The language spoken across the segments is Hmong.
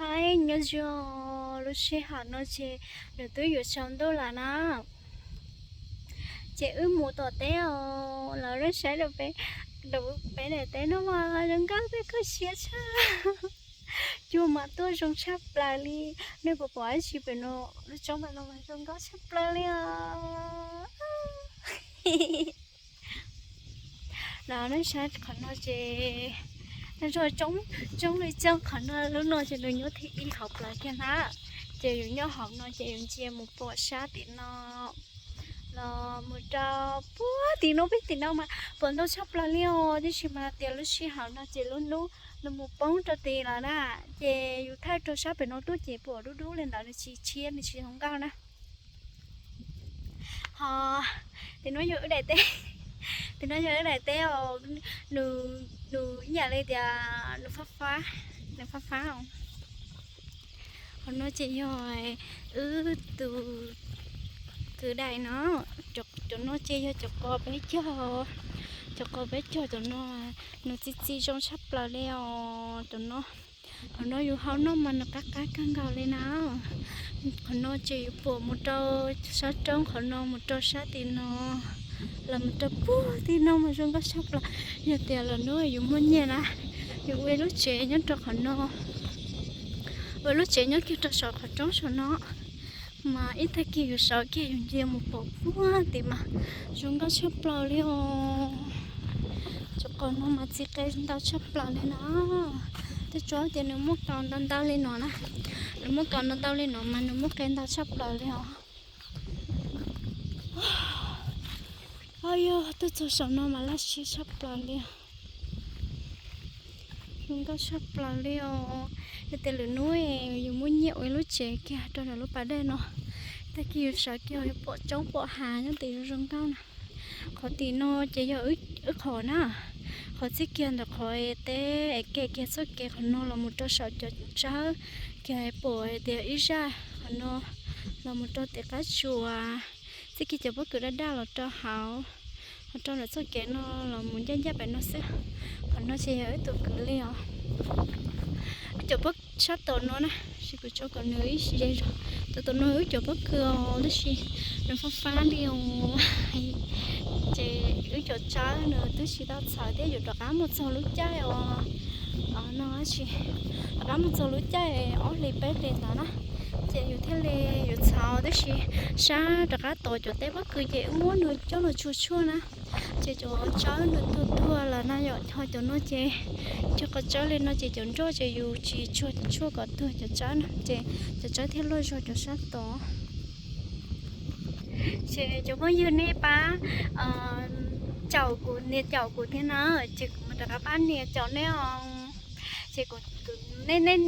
Nyob zoo, lub sij hawm no ces nws twb yuav tsaus ntuj lawm na. Ces wb mus tom teb os, los wb saib rau peb, rau peb daim teb no mas zoo nkauj thiab kho siab tshaj. Cua mas tuaj zoo tshaj plaws li. Nej puas pom dab tsi pem no, lub roob pem no mas zoo nkauj tshaj plaws li os. Los nej saib qhov no ces, roob li coob qhov no, lub no ces nws nyob thib ib hauv plawv kiag na. Ces yus nyob hauv no ces yus ntsia mus pom sab tim no los mus rau puag tim no, pem tim no mas pom ntau tshaj plaws li os. Tiam sis mas tias lub sij hawm no ces lub hnub nws mus poob rau tid lawm na, ces yus thaij rau sab pem no tuaj ces pom dub dub li ntawd, nws tsis tshiab, nws tsis zoo nkauj na. Ho tim no yog wb daim teb, tim no yog wb daim teb os, nws ib yam li tias nws fab fab, nws fab fab os. Qhov no ces yog wb tus kwv daim no, cov no ces yog cov qos peb cog, cov qos peb cog cov no, nws txi txiv zoo tshaj plaws li os cov no. Qhov no yus hau noj mas nws qab qab kawg nkaus li na. Qhov no ces yus pom mus rau sab roob qhov no, mus rau sab tim no, los mus rau puag tim no mas zoo nkauj tshaj plaws. Yog tias lwm hnub yus muaj nyiaj na, yus ua lub tsev nyob rau qhov no, ua lub tsev nyob kiag rau saum qhov roob saum no, mas ib tag kis yus sawv kiag yus ntsia mus pom puag tim mas zoo nkauj tshaj plaws li os. Cov qos no mas txi qe ntau tshaj plaws li no. Tej tsob tias nws muaj kaus ntau ntau li no na, nws muaj kaus ntau ntau li no mas nws muaj qe ntau tshaj plaws li os. Yog tuaj txog saum no mas laj siab tshaj plaws li os. Zoo nkauj tshaj plaws li os. Yog tias lwm hnub yus muaj nyiaj ua lub tsev kiag rau ntawm lub pas dej no, tag kis yus sawv kiag yus pom roob pom hav nyob tim zoo nkauj na. Qhov tim no ces yog wb qhov na, qhov txij kiag ntawm qhov teb es ke kiag txoj kev qhov no los mus rau saum cov tsawb, kiag pom tias ib zaj qhov no los mus rau tim qab tsuas, txij kiag cov pob kws daj daj los rau hauv, ho rau ntawm txoj kev no los mus ncaj ncaj pem no xwb. Qhov no ces yog wb tus kwv li os. Wb cov pob sab tom no na, sis kuv tso kom nws ib ze zog. Tom tom no wb cov pob kws os, tab sis nws fab fab li os. Ces wb cov tsawb nws twb tsis tau txhawv thiab, yuav rov qab mus txog lub caij os, no tab sis rov qab mus txog lub caij ob hlis peb hlis ntawd na, ces yus thiaj li yuav txhawv, tab sis sab rov qab tom cov teb pob kws ces wb muab nws coj los tsuag tshuaj na, ces cov tsawb nws tuag tuag lawm na yom. Ho cov no ces cog qhov tsawb li no ces cov nroj ces yus tsis tsuag cov tshuaj kom tuag cov tsawb na, ces cov tsawb thiaj loj zog cov sab tod. Ces cov phooj ywg nej pab caum kuv, nias caum kuv thiab na, ces kuv mam rov qab pab nias caum nej os. Ces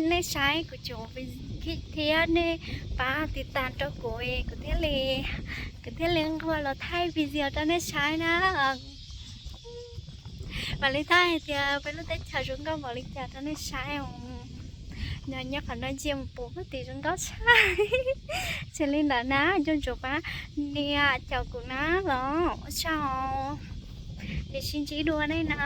nej saib kuv cov thiab nej pab tiv tas rau kuv, kuv thiaj li, kuv thiaj li nquag los thaij video rau nej saib na. Mam li thaij hais tias peb lub teb chaws zoo nkauj npaum li cas rau nej saib os. Nyob qhov no ntsia mus pom puag tim zoo nkauj tshaj. Ces li ntawd na, nco ntsoov pab nias caum kuv na los ua tsaug, ces sib ntsib dua nej na.